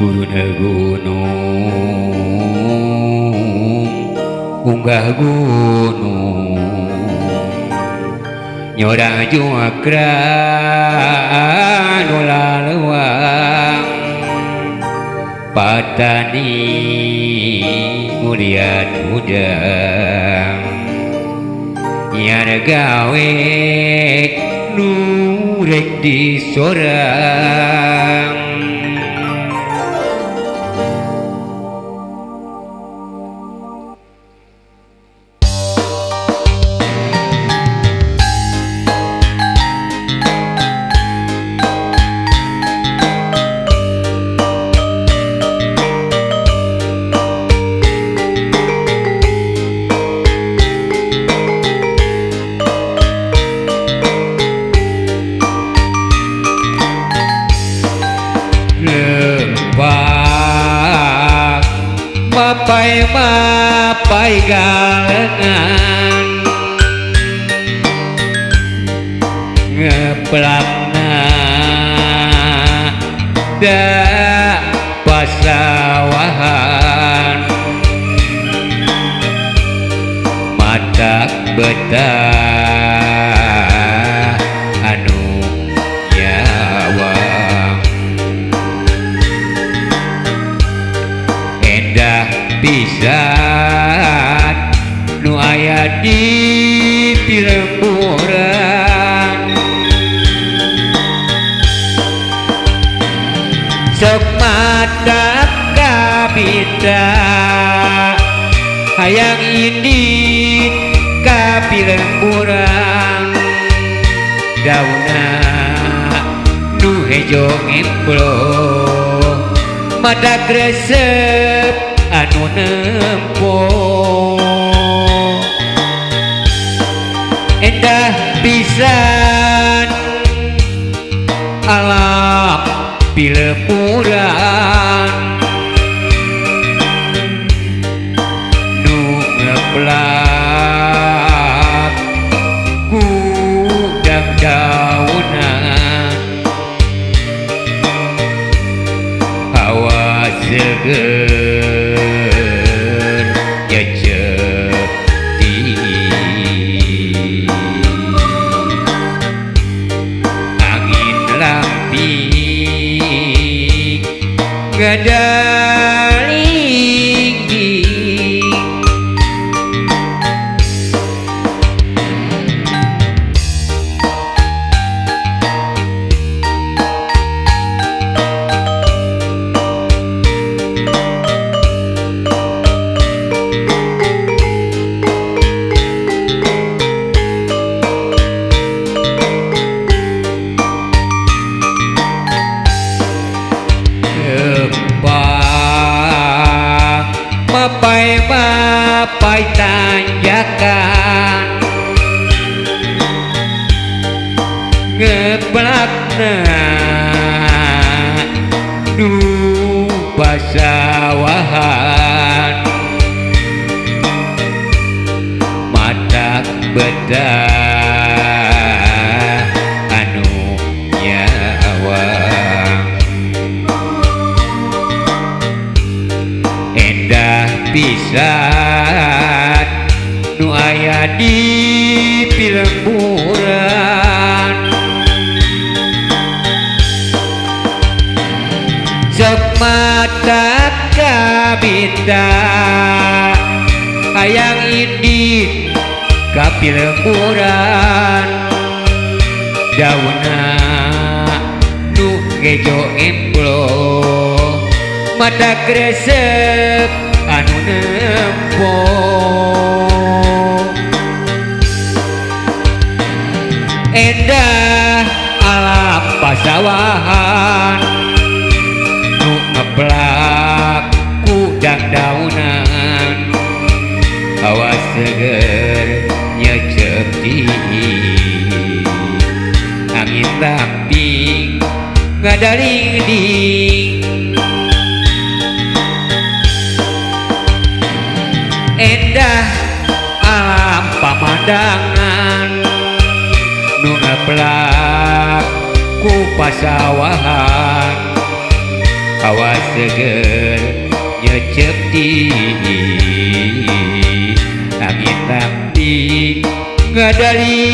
Turun gunung unggah gunung nyorang juakra nu laleuang patani nguliat hudang nyar gawe nu rek disorang. Mapai galengan ngeplakna da pasawahan matak betah anu nyawang endah pisan nu aya di pilemburan sok mata kabita hayang indit ka pilemburan dauna nu hejo ngemplo mata kresep anu nempo endah pisan alam pilemburan nu ngeplak ku dangdaunan hawa seger ngadaling. Mapai tanjakan ngeplakna nu pasawahan matak betah anu nyawang endah pisan nu aya di pilemburan sok mata kabita hayang indit ka pilemburan dauna nu gejo emplo mata kresep anu nempo endah alam pasawahan nu ngeplak ku dangdaunan hawa seger nyecep angin lamping ngadaling-ding endah alam pamandangan nu ngeplak ku pasawahan Hawa seger nyecep tiis, angin ramping ngadali.